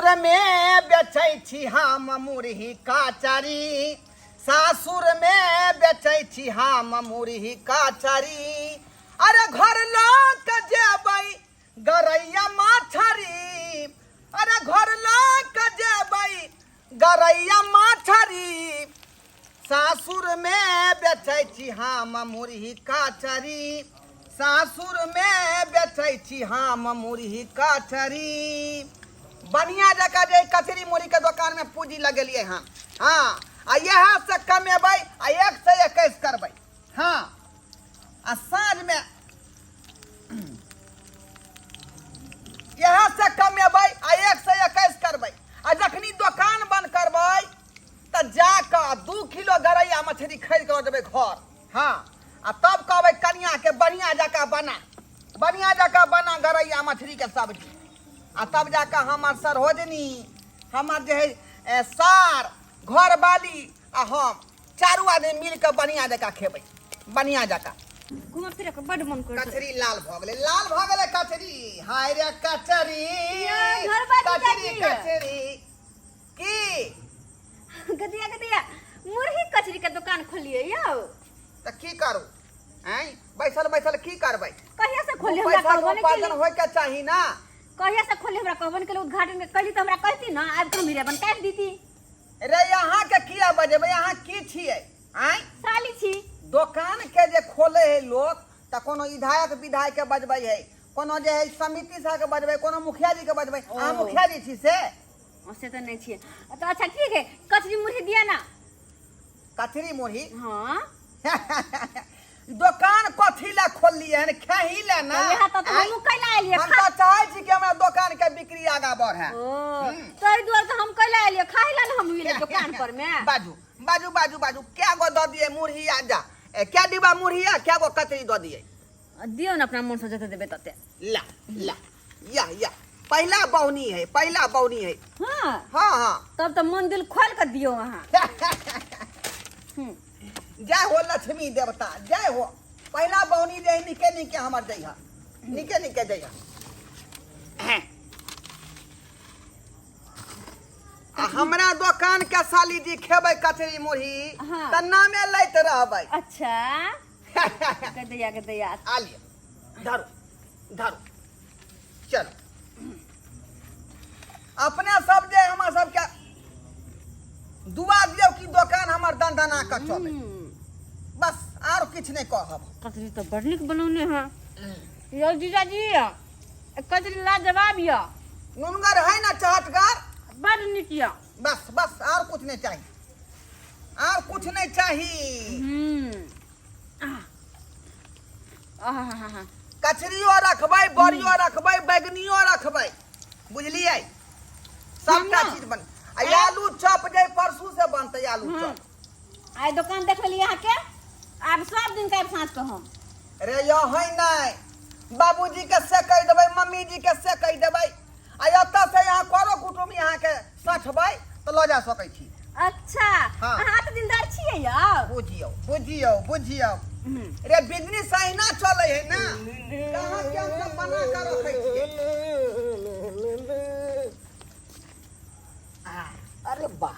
सासुरमे बेचै छी हम मुरही कचरी, सासुरमे बेचै छी हम मुरही कचरी। अरे घर लऽ कऽ जेबै गरैया मछरी, अरे घर लऽ कऽ जेबै गरैया मछरी। सासुरमे बेचै छी हम मुरही कचरी, सासुरमे बेचै छी हम मुरही कचरी। बढ़िआँ जकाँ जे कचरी मुरहीके दोकानमे पूँजी लगेलियै हँ। हँ, आ इएह से कमेबै आ 1 से 21 करबै। हँ, आ साँझमे इएह से कमेबै आ 1 से 21 करबै। आ जखनी दोकान बंद करबै तऽ जा कऽ 2 किलो गरैया मछली खरीद कऽ देबै घर। हँ, आ तब कहबै कनियाके, बढ़िआँ जकाँ बना, बढ़िआँ जकाँ बना गरैया मछलीके सब्जी। आ तब जाकऽ हमर सरहोजनी, हमर जे है सार, घरवाली आ हम चारू आदमी मिल कऽ बढ़िआँ जकाँ खेबै, बढ़िआँ जकाँ। घूमऽ फिरऽ के बड मन करत। कचरी लाल भऽ गेलै, लाल भऽ गेलै कचरी। हाय रे कचरी। ये, घरवाली कचरी। चाची। कचरी की? गदिया गदिया, मुरही कचरी के दुकान खोलिए यौ। तऽ की करू? आँय, बैसल बैसल की करबै? कहिया से खोलिए? हमरा पैसा के कहबो नहीं उपार्जन केली। होय के चाही ना। कहिया से खोलिए? हमरा कहबो नहीं केली। उद्घाटन के कहली तऽ हमरा कहती ना, आबि कऽ हम रिबन काटि दीती। रे, अहाँ के किया बजेबै? अहाँ की छियै? आँय? साली छी। दोकान के जे खोले है लोक तऽ कोनो विधायक विधायक के बजबै है, कोनो जे है समिति साहब के बजबै, कोनो मुखिया जी के बजबै। अहाँ ओ। मुखिया जी छी से? ओ, से तऽ नहि छियै। तऽ अच्छा ठीक है, कचरी मुरही दिया ना। कचरी मुरही? हाँ। दोकान कथी लए खोललियै हन? खेही लए ना? तऽ इएह तऽ आँय? हमहूँ कैला एलियै। हम तऽ चाहै छी कि हमरा दोकान के बिक्री आगा बढ़े। ओ, ताहि दुआरे तऽ हम कैला एलियै, खाइ लए ने हम एलियै दोकान पर मे। बाजू बाजू बाजू बाजू, क्या गो दऽ दियै मुरही? आ जा, ए, क्या डिब्बा मुरही आ क्या गो कचरी दऽ दियै? दियौ ने, अपना मोन से जते देबै तते। ला ला, या या, पहिला बौनी है, पहिला बौनी है। हाँ। हाँ हाँ। तब तऽ मन दिल खोल कऽ दियौ अहाँ। जय हो लक्ष्मी देवता, जय हो। पहिला बौनी जे है, निके निके हमर जइहा, निके निके जइहा। आ हमरा दोकान के साली जी खेबै कचरी मुरही तऽ नामे लैत रहबै। अच्छा, गदैया गदैया। आ लिअ, धरू धरू, चलू। अपने सब जे हमरा सबके दुआ दियौ कि दोकान हमर दनदना कऽ चलै। बस, आर किछु नहि कहब। कचरी तऽ बड़ नीक बनौने हैं यौ जीजाजी, कचरी लाजवाब यऽ। नुनगर है ना, चहटगर? बड़ नीक यऽ। बस बस, आर कुछ नहीं चाहिए, आर कुछ नहीं चाहिए। आहा। कचरियो रखबै, बड़ियो रखबै, बैगनियो रखबै, बुझलियै? सबटा हम ना- चीज बन आ आलू चप जे परसू से बनतै आलू चप। आइ दोकान देख लेलियै अहाँके, आब सब दिन के आबि साँझ के हम। रे यो है नहीं, बाबूजी के से कहि देबै, मम्मी जी के से कहि देबै, आ एतऽ से यहाँ करो कुटुम यहाँ के सठबै तऽ लऽ जा सकै छी। अच्छा। हाँ। अहाँ तऽ दिलदार छियै यौ। बुझियौ बुझियौ बुझियौ। रे, बिजनेस अहिना चलै है ना। कहाँ के हम सब बना कऽ रखै छियै। अरे वाह!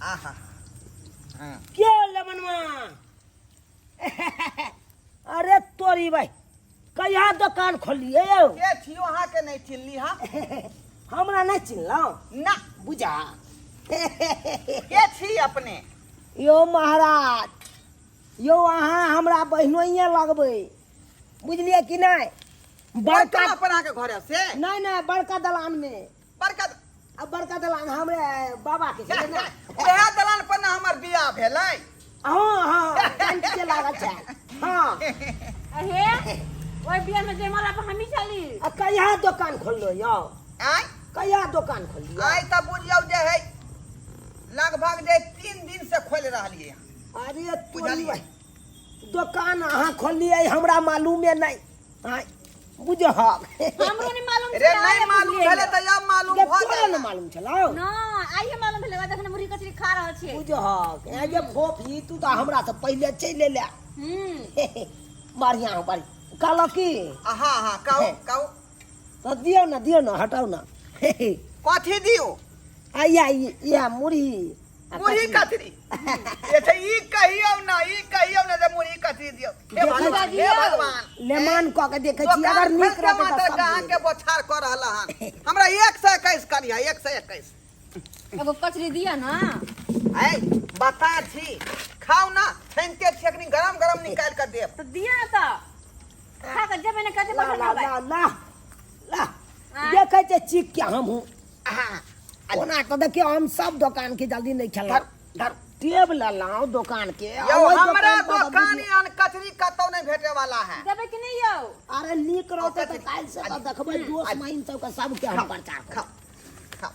आहा, हाँ। क्यों लमनवा? अरे तोरी भाई, कहिया दोकान खोलिए यौ? के छियो? अहाँ के नहीं चिल्ली हम। हमरा नहीं चिन्हलहुँ? ना। बुझा। के छी अपने? यौ महाराज, यौ अहाँ हमरा बहिनोइए लगबै, बुझलियै कि नहि? बड़का बड़का अपन अहाँ के घरे से? नहीं नहीं, बड़का दलान में। बड़का? अब बड़का दलान हमरे बाबा के छलै ने। वएह दलान पर ना हमर बियाह भेलै। हाँ हाँ, टेंट के लागल छै, हाँ। अहे, ओहि बियाह में जयमाला पर हमही छली। आ कहिया दोकान खोललो यौ? आँय? कहिया दोकान खोललियै? आइ तऽ बुझियौ जे है लगभग जे 3 दिन से खोलि रहलियै हँ। अरे तोरी बुझलियै। भाई, दोकान अहाँ खोललियै हमरा मालूमे नहि। आँय, बुझहक। हमरो नहीं मालूम रे छलै, नहीं आइए मालूम बुझलियै भेलै यौ। तऽ अब मालूम गे भऽ तोरा गेल। ने मालूम छलौ? ना, आइए मालूम भेलै, जखन मुरही कचरी खा रहल छियै। बुझहक, ए जे फोफी, तू तऽ हमरा से पहिले चलि एले। बढ़िआँ हो, बढ़िआँ। कहलक की? हाँ हाँ, कहू कहू। तऽ दियौ ने, दियौ ने, हटाउ ने। कथी दियौ? आइया इएह मुरही आ मुरही कचरी। कचरी। अच्छा ई कहियौ ना, ई कहियौ ना जे मुरही कचरी दियौ। हे भगवान, हे भगवान। लेमान कऽ के देखै छी, अगर दोकान नीक खोलि के रहतै तऽ मात्र सब ग्राहक के देबै। बोछार कऽ रहल हन। हमरा 121 करिहा, 121। एगो कचरी दिअ ना। ऐ बता छी, खाउ ना, छानिते छी अखनी गरम गरम निकालि कऽ देब। तऽ दिअ ने तऽ खा कऽ जेबै ने कते ला बैठल ला रहबै। ला ला ला। आँय? देखै छै चीख के हमहूँ। हाँ, ओना तऽ देखियौ हम सब दोकान के जल्दी नहि खेलहुँ। धरू धरू। टेब लेलहुँ दोकान के आ यौ ओहि हमरा दोकान पर तऽ दोकान बुझियौ- एहन कचरी कतौ नहि भेटे वाला है। देबै कि नहि यौ? अरे नीक रहतै तऽ कचरी। काल्हि से तऽ देखबै दोस्त महिन सबके सबके हम प्रचार करब। खाओ खाओ।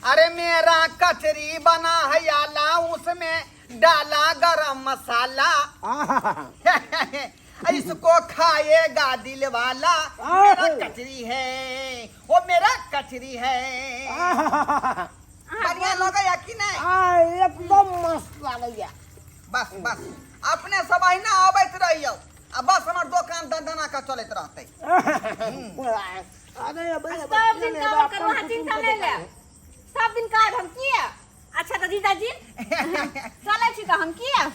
अरे मेरा कचरी बना है आला, उसमें डाला गरम मसाला। आहा। इसको खाएगा दिल वाला। मेरा कचरी है, वो मेरा कचरी है। आहा। बढ़िया लगे है कि नहीं? आ, एकदम मस्त लागैया। बस बस, अपने सब अहिना अबैत रहियौ आ बस हमर दोकान दंदना के चलैत रहतै। अरे अबे सब दिन काम करू, अहाँ चिंता नहि लेब, सब दिन काज हम किया। अच्छा तऽ जीजाजी चलै छी, तऽ हम किया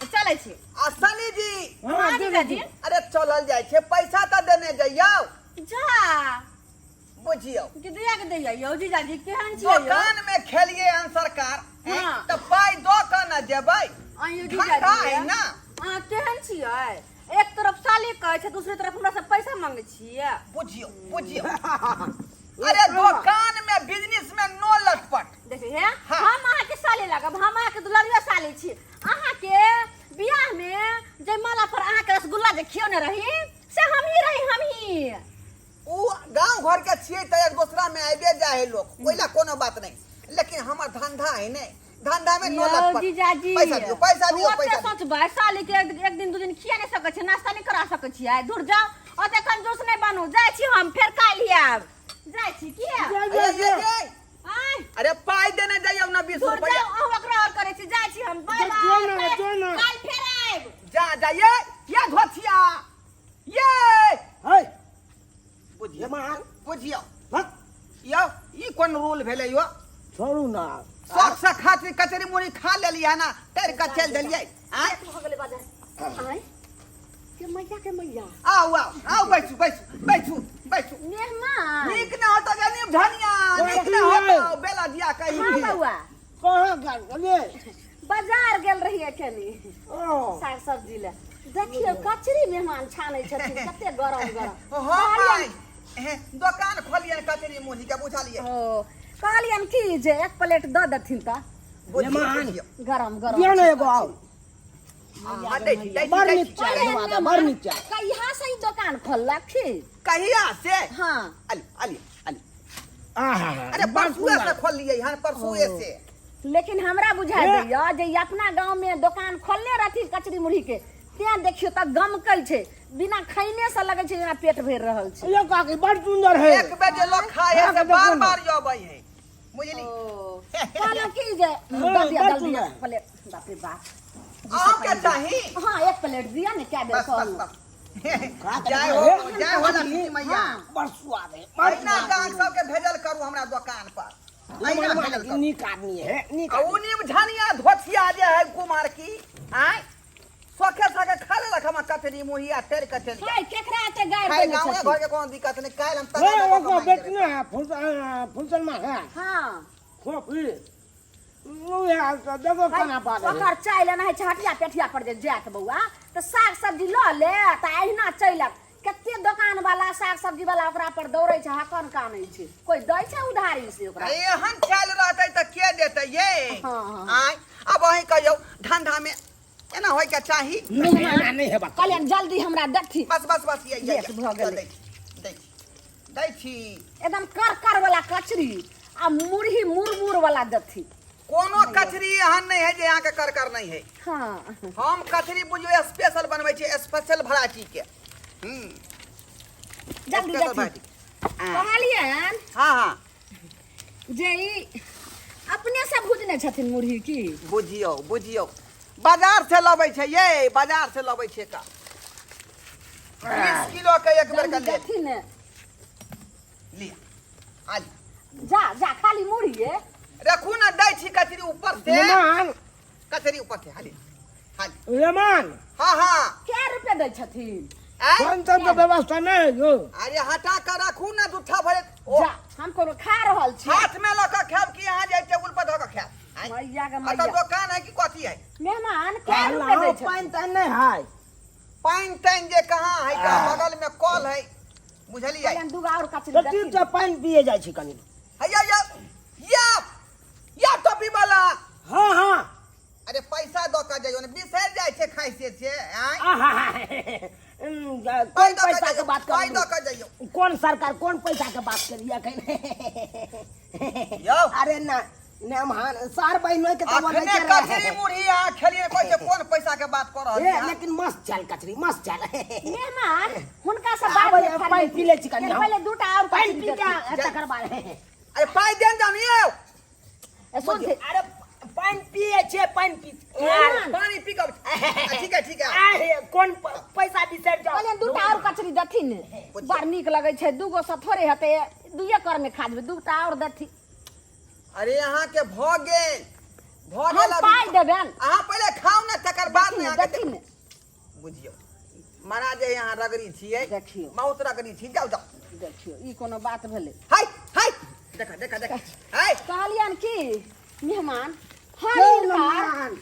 चलै छी। आ सनी जी। हाँ जीजाजी। अरे चलल जाइ छै, पैसा तऽ देने जइयौ। जा। बुझियौ कि दिया के दैया यौ जीजाजी, केहन छियै यौ? दोकान में खेलिए हन सरकार हैं? हाँ। तऽ पाइ दऽ कऽ ने जेबै। आँ यौ ठंडा जीजाजी, है ना। अहाँ केहन छियै? एक तरफ साली कहै छै, दूसरी तरफ हमरा से पैसा मांगै छियै। बुझियौ बुझियौ, अरे दोकान में बिजनेस में नो लटपट। देखिए हे। हाँ। हम अहाँके साली लागब, हम अहाँके दुलरिया साली छी। अहाँके बियाह में जयमाला पर अहाँके रसगुल्ला जे खियौने रही से हमही रही, हमही। उ गांव घर के छियै तऽ एक दोसरा में आबे जाए है लोग, ओहि ला कोनो बात नहीं, लेकिन हमर धंधा है ने, धंधा में नो यौ लटपट। जीजाजी, पैसा दियौ, पैसा दियौ, ओते पैसा दियौ। सोचबै साली के एक दिन दू दिन खिया नहि सकै छियै, नाश्ता नहि करा सकै छियै। दूर जाउ, ओते कंजूस नहि बनू। जाइ छी हम, फेर काल्हि आयब। जाइ छी किया। अरे, ये, ये, आँय? अरे पाइ देने जाइयौ ना 20 दूर रुपया। जाउ, अहूँ ओकरा और करै छी। जाइ छी हम, बाय। जो ना, बाय। जो ना। काल्हि फेर आयब। जा जा, ये ये धोथिया ये। है। बुझियौ। लेमान। बुझियौ। भक। यौ ई कोन रूल भेलै यौ? छोड़ू ना। शौक से खातिर कचरी मुड़ी खा लेलियै ना, तर के चलि देलियै। आँय? भऽ गेलै बाजार। आँय के मैया, के मैया। आउ आउ आउ, बैसू बैसू बैसू बैसू। मेहमान नीक ना होतो गनी धनिया, नीक ना होतो बेला दिया कहीं। हाँ बउआ। कहाँ गेल गेलियै? बाजार गेल रहियै कनी ओ साग सब्जी ले। देखियौ कचरी मेहमान छानै छथिन, कते गरम गरम। हाँ माय, हे, दोकान खोलियै कचरी मुरही के, बुझलियै? ओ कहलियन की जे एक प्लेट दऽ देथिन तऽ। बुझियौ। मेहमान। बुझियौ। गरम गरम दियौ ने छै एगो कचरी। और। हाँ, दै छी, दै छी, बड़ दै नीक छी। चाय अरे बनवा दे, बड़ नीक चाय। कहिया से ई दोकान खोललक छी? कहिया से? हाँ। अली अली अली। आहा। अरे बड़ परसुए से सुन्दर। खोललियै हन, परसुए से। लेकिन हमरा बुझा हे। दैया जे ई अपना गांव में दोकान खोलने रहथिन कचरी मुरही के, तें देखियो तऽ गमकै छै, बिना खैने से लगै छै जेना पेट भरि रहल छै। यो काकी बड़ सुन्दर है। एक बेर जे लोग खाए है खा से के देखो बार ना। बार अबै है, बुझली? ओ कहलहुँ की जे हाँ, दऽ दिअ बड़ जल्दी सुन्दर। एक प्लेट। बाप रे बाप। अहूँके चाही? हाँ, एक प्लेट दिअ ने, कए बेर बस बस। कहलहुँ। बस। खा के जय देखो, हो, हे। जय हो लक्ष्मी मैया। हाँ। बड़ स्वाद है, बड़ अहिना स्वाद। गाहक सबके भेजल करू हमरा दोकान पर, अहिना मेहमान भेजल की करू। नीक आदमी है, नीक आ उ आदमी। नीम झनिया धोथिया जे है कुमार की आँय, सोखे साखे खा लेलक हमर कचरी मुरही आ तर के चलि गेल। हाय, केकरा एते गारि खाय देने गाँवे छथिन? घर के कोनो दिक्कत नहि, काल्हि हम हे, तगादा कऽ कऽ ओकरा मांगि देबै। बेचने है फुलसनमा है। हाँ। खोपी उएह तऽ देखो केना बाजै है। ओकर चाय लेना है छै हटिया पेठिया पर जे जायत बौआ तऽ साग सब्जी लऽ ले तऽ अहिना चलत। कते दोकान वाला साग सब्जी वाला ओकरा पर दौड़ै छै, हकन कानै छै, कोई दै छै उधारी से ओकरा? एहन चालि रहतै तऽ के देतै ये? हाँ, हाँ। आँय, आब अहीं कहियौ, धंधा में एना होय के चाही? नहि, एना नहि हेबाक चाही। कहलियनि जल्दी हमरा देखी। बस बस बस, ये ये। लेट भऽ गेलै। दै छी दै छी दै छी। एकदम कर कर वाला कचरी आ मुरही मुरमुर वाला दथी। कोनो कचरी एहन नहि है जे अहाँके कर कर नहि है। हाँ। हम कचरी बुझियौ स्पेशल बनबै छी, स्पेशल वेराइटी के। जल्दी स्पेशल दथी। वेराइटी। कहलियनि हाँ हाँ। जे ई अपने से भुजने छथिन मुरही की? बुझियौ बुझियौ, बाजार से लबै छै ये, बाजार से लबै छै का 20 किलो के एक बेर के जल्दी लेल। दथी ने। लिअ आ लिअ। जा जा खाली मुड़िए रखू ना दै छी कचरी ऊपर से मेहमान कचरी ऊपर से हाली हाली मेहमान हाँ हाँ कै रुपए दै छथिन आय पान तान के व्यवस्था नहीं है जो अरे हटा कर रखू ना जूठा भरे ओ जा हम कोनो खा रहल छी हाथ में लऽ कऽ खायब कि यहाँ जाय टेबुल पर धऽ कऽ खायब आँय? मैया के अतऽ मैया दोकान है कि कथी है मेहमान कै रुपए दै छथिन पान तान नहीं है पानि तानि जे कहाँ है का बगल में कल है बुझलियै कहलियनि दूगो आओर कचरी तो देथिन ठीक छै पानि पिए जाइ छी कनि हैया या या या टोपी वाला हाँ हाँ अरे पैसा दऽ कऽ जइयो ने बिसरि जाइ छै खाइ से छै आँय आहा, पाइ कोन दऽ कऽ पैसा के जइयो बात पाइ दऽ कर कऽ जइयो कोन सरकार कोन पैसा के बात करिए अखन यौ अरे ना मेहमान सार बहिनो के तो अखने कचरी मुरही अहाँ खेलियै कहै छै कोन पैसा के बात कऽ रहल ए छी अहाँ? लेकिन मस्त चल कचरी मस्त चल मेहमान हुनका से बात आबै, में पानि फरमेथिन। पी लै छी कनि हम। पहिले दूटा आओर पानि कचरी पी के देथिन। तकर बाद अरे पाइ देन जानियो ए, सुन थे अरे पानि पिए छे पानि पी मेहमान पानी पी कऽ ठीक है ठीक है अरे कोन पैसा बिसरि जाओ कहलियनि दूटा आओर कचरी देथिन ने बड़ नीक लगै छै दूगो से थोड़े हेतै दुइए कर में खा जेबै दूटा आओर देथिन अरे अहाँ के भऽ गेल भऽ हम गेल अभी। पाइ देबनि अहाँ पहिले खाउ ने तकर बाद देथिन ने ने अहाँके देथिन ने बुझियौ महाराज जे यहाँ रगड़ी छियै देखियौ। बहुत रगड़ी छी जाउ जाउ देखियौ ई कोनो बात भेलै हाय हाय देखा देखा देखा हाय कहलियनि कि मेहमान हम यौ हिनकर मेहमान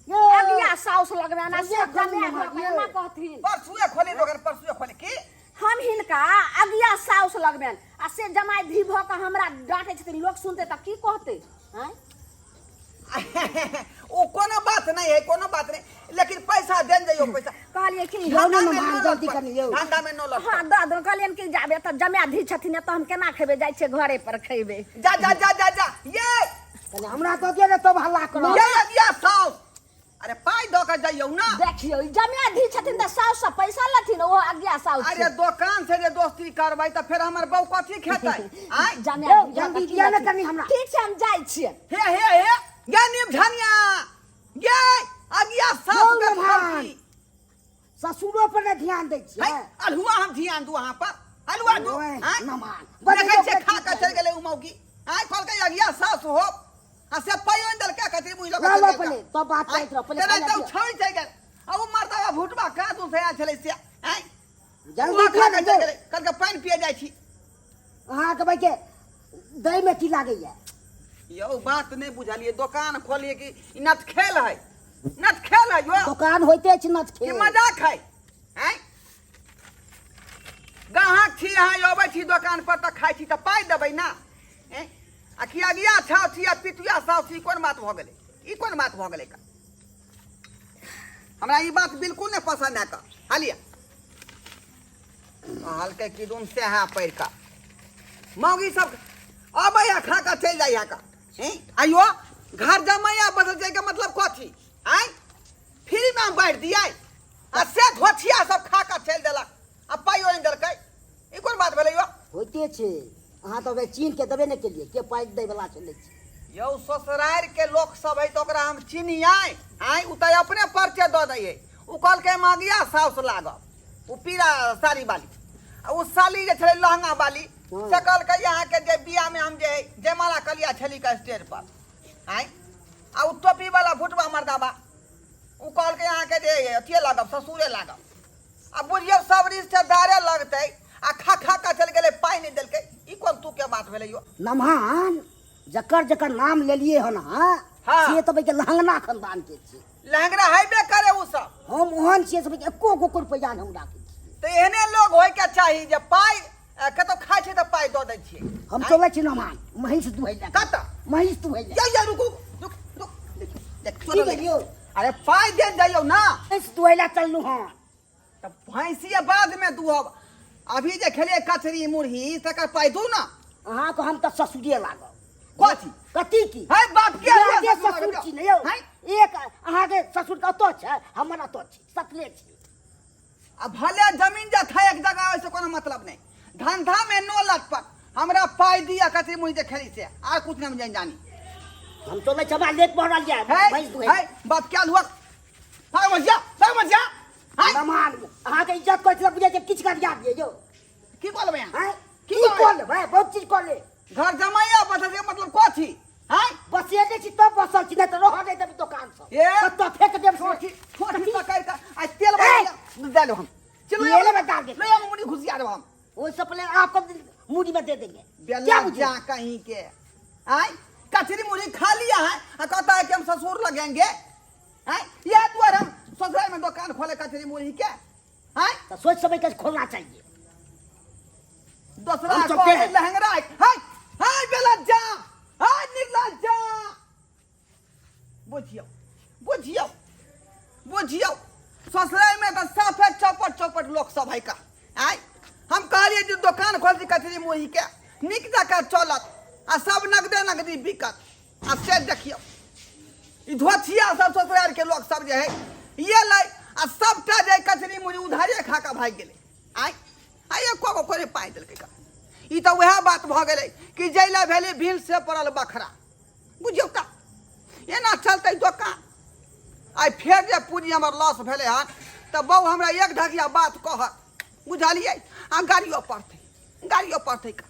यौ अगिया साउस लगबनि आ ये से खोलू जमाए मेहमान, भऽ कऽ ये। एना कहथिन परसुए खोली दोकान परसुए खोली की हम हिनका अगिया साउस लगबनि आ से जमाय धी भऽ कऽ हमरा डाँटै छथिन लोक सुनतै तऽ की कहतै आँय ओ कोनो बात नहीं है कोनो बात नहीं लेकिन पैसा देन जाइयो पैसा कहलियै कि यौ ने धंधा में मेहमान, नो जल्दी लटपट, कनी यौ। धंधा में नो लटपट। हँ दऽ दऽ कहलियनि कि जाबे तऽ जमाय धी छथिन एतऽ हम केना खेबै जाइ छियै घरे पर खेबै जा जा जा जा जा ये कनि हमरा दऽ दिअ ने तब हल्ला करब ये ये साउस अरे पाइ दऽ कऽ जइयौ ना देखियौ ई जमाय धी छथिन तऽ साउस से पैसा लेथिन ओ अगिया साउस अरे दोकान से जे दोस्ती करबै तऽ फेर हमर बहू कथी खेतै आँय जमाय यौ, धी भऽ कऽ जल्दी की दिअ ने लेथिन? कनि हमरा। ठीक छै हम जाइ छियै हे हे हे गे निमझनिया गे अगिया सास यौ के मेहमान। फर्जी ससुरो पर ने ध्यान दै है छियै अल्हुआ हम ध्यान दू अहाँ पर अल्हुआ दू ओए, आँय? मेहमान। देखै छियै खा कऽ चलि गेलै उ मौगी आँय कहलकै अगिया सास हो आ से पाइयो नहि देलकै कथी बुझि लऽ लो पहिले, तब बात करैत रह, पहिले तेना खाय लए तऽ दिअ। छोड़ि चलि गेल आ उ मर्दवा भुटबा कहाँ दूर से आयल छलै से आँय जल्दी ओ खा दिअ कऽ ने चलि यौ। गेलै कहलकै पानि पिए जाइ छी अहाँके भाई के दै में की लागैया यौ बात नहि बुझलियै दोकान खोलियै कि ई नटखेल है नटखेल है यौ दोकान होइते छै ई नचखेल मजाक है आँय गाहक छी अहाँ अबै छी दोकान पर तऽ खाइ छी तऽ पाइ देबै ने आँय? आ कि अगिया छाव छी आ पितुआ साव छी कोन बात भऽ गेलै ई कोन बात भऽ गेलै का हमरा ई बात बिल्कुल नहि पसन्द है का हालिया कहलकै कि दुन सएह पढ़ि कऽ मौगी सब अबै है खा कऽ चलि जाइ है का हैं? आइयो घर जमैया बदल जाइके मतलब कथी आँय फ्रीमे हम बाँटि दियै आ से धोछिया सब खा कऽ चलि देलक आ पाइयो नहि देलकै ई कोन बात भेलै यौ होइते छै अहाँ तऽ चीन के देबे नहि केलियै के पाइ दै वला छलै यौ ससुरारि के लोक सब है तऽ ओकरा हम चिन्हियै आँय ओ तऽ अपने परिचय दऽ दै है ओ कहलकै मागिया साउस लागब ओ पीरा साड़ी बाली आ ओ साली जे छलै लहंगा बाली से कहलकै अहाँके जे बियाहमे हम जे जयमाला कलिया छली के स्टेज पर आँय आ ओ टोपी वाला भुटबा मर्दाबा ओ कहलकै अहाँके जे अथिए लागब ससुरे लागब आ बुझियौ सब रिश्तेदारे लगतै आ खा खा कऽ चलि गेलै पाइ नहि देलकै ई कोन तू के बात भेलै यौ नमहान जकर जकर नाम लेलिए हन अहाँ हाँ। से तऽ भाई लहंगना खानदान के छियै लहंगरा हेबे करे उ सब हम ओहन छियै से भाई एको गो रुपैआ नहि हम राखै छियै तऽ एहने लोग होय के चाही जे पाइ कतौ खाइ छै तऽ पाइ दऽ दै छियै हम चलै छी नमहान महींस दुहै लए कतऽ? महींस दुहै लए या या रुकू रुक रुक देखियौ देख की छोड़ो भेल यौ? अरे पाइ दे जाइयौ ना महींस दुहै लए चललहुँ हँ तऽ भैंसिए बादमे दुहब अभी जे खेलियै कचरी मुरही तकर पाइ दू ना अहाँके हम तऽ ससुरे लागब कथी कथी की है बाप के अहाँके ससुर छी ने यौ है एक अहाँके ससुर के ओतऽ छै हमर ओतऽ छै सटले छी आ भले जमीन जथा एक जगह ओहिसँ कोनो मतलब नहि धंधा में नो लटपट हमरा पाइ दिअ कचरी मुरही जे खेली से आर कुछ नहीं हम जानी हम चलै छी हमरा लेट भऽ रहल यऽ है भैंस दुहै है बाप क्या हुआ भाग मत जा भाग मत जा है नमान अहाँके इज्जत करै छलै बुझै छै किछु करिया दियै यौ की कहलबै अहाँ आँय की की कहबै? कऽ लेबै, बहुत चीज कऽ ले। घर जमाइया बसल के मतलब कथी हैं? बसेने छी तब बसल छी, नहि तऽ रहऽ नहि देब दोकान सब। ए? कतऽ फेंक देब से। ठोठी ठोठी पकड़ के आ तेल ए! बना दे देब हम। चलो। तेल में डाल दे। ले हम मुड़ी घुसिया देब हम। ओहि से पहले आपको मुड़ी में दे देंगे। बेला क्या बुझे? जा कहीं के आय कचरी मुड़ी खा लिया है आ कहता है कि हम ससुर लगेंगे। आय यह द्वार हम ससुराल में दुकान खोले कचरी मुड़ी के। आय तो सोच समझ के खोलना चाहिए। दूसरा हम को चलते हैं। लहंगरा हाय हाय बेला जा हाय निर्लज्जा। बुझियो बुझियो बुझियो, ससुराल में तो साफे चौपट चौपट लोग सब है का। आय हम कहलिए जे दुकान खोल दी कचरी मुही के, निक जकाँ चलत आ सब नगदे नगदी बिकत। आ से देखियो ई धोथिया सब ससुराल के लोग सब जे है ये लै आ सबटा जे कचरी मुही उधारे खा के भागि गेलै। आय आय एको गो कोरे पाइ देलकै का। ई तऽ वएह बात भऽ गेलै कि जैला भेलै भील से पड़ल बखरा। बुझियौ तऽ एना चलतै दोकान। आइ फेर जे पूँजी हमर लॉस भेलै हन तऽ बहू हमरा एक ढकिया बात कहत, बुझलियै? आ गाड़ियो पड़तै, गाड़ियो पड़तै का।